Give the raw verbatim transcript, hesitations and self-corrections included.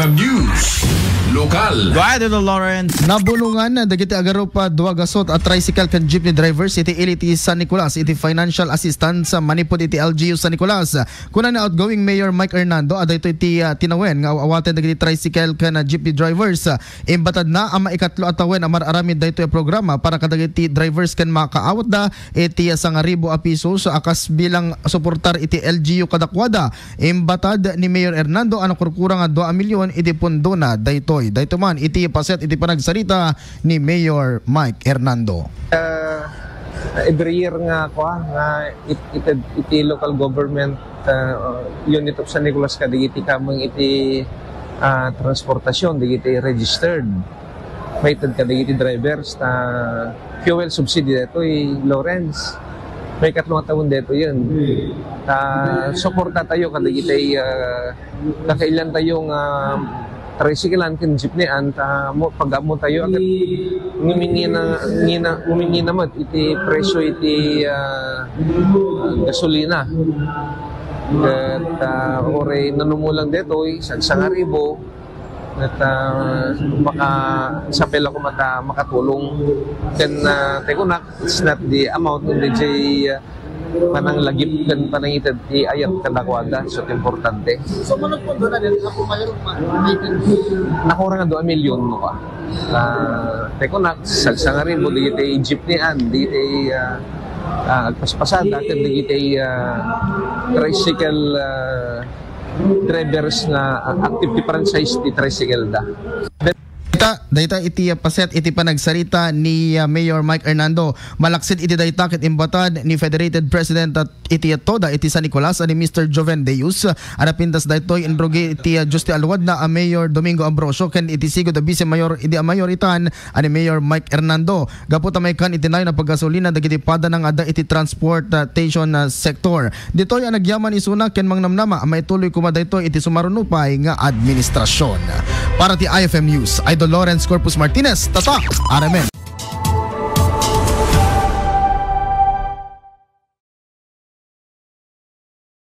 News. Lokal. Go ahead, Idol Lawrence. Nabunongan dagiti agarup a dua gasut a tricycle ken jeepney drivers iti ili ti San Nicolas iti financial assistance manipud iti L G U San Nicolas. Kuna ni outgoing Mayor Mike Hernando a daytoy ti, ah, tinawen nga aw-awaten dagiti tricycle ken, ah, jeepney drivers. Imbatadna a maikatlo a tawen a mar-aramid daytoy a programa para kadagiti drivers ken makaawatda iti sangaribu a pisos a kas bilang suportar iti L G U kadakuada. Imbatad ni Mayor Hernando a nakurkura nga dua a milyon iti pundona daytoy. Daytoy man iti paset iti panagsarita ni Mayor Mike Hernando. Ah, every year nga, kua, nga it-, it-, iti local government, ah, unit of San Nicolas kadagiti kameng iti, ah, transportasyon, dagiti registered. Maited kadagiti drivers ta fuel subsidy daytoy, Lawrence. Maikatlo nga tawen daytoy yun. Ta suporta tayo kadagiti, ah, nakailian tayo nga tricycle-an ken jeepney-an ta mo pag-ammo tayo agad ngumingina, ngina, ngumingina met iti presyo iti, ah, gasolina. Ket, ah, uray nanumulang daytoy, sagsangaribo, ket, ah, maka-, sapay la koma ta makatulong ken, ah, ti kunak, it's not the amount, kundi jay, ah, pananglagip ken panangited ti ayat kadakuada, so, importante. So, managpundona din, Apo Mayor, ma-, Nakurang nga dua milyon no ka. Ah, ti kunak, sagsangaribo, dagiti jeepney-an, dagiti, ah, ah, agpaspasada, ken dagiti, ah, tricycle, ah, drivers nga, ah, active ti franchise ti tricycle da. Dayta, dayta iti, ah, paset iti panagsarita ni, ah, Mayor Mike Hernando. Malaksid iti dayta ket imbatad ni Federated President, ah, iti TODA iti San Nicolas a ni Mister Joven Deus. A napintas daytoy, inrugi iti, ah, Dios ti aluadna a Mayor Domingo Ambrosio ken iti sigud a Vice Mayor idi a Mayor itan a ni Mayor Mike Hernando. Gapu ta maikkan iti nayon a paggasolina dagiti padana nga adda iti transportation, ah, sector. Ditoy a nagyaman isuna ken mangnamnama a maituloy koma daytoy iti sumaruno pay nga administrasyon. Para ti I F M News, Idol Lawrence Corpus Martinez, Tatak, R M N.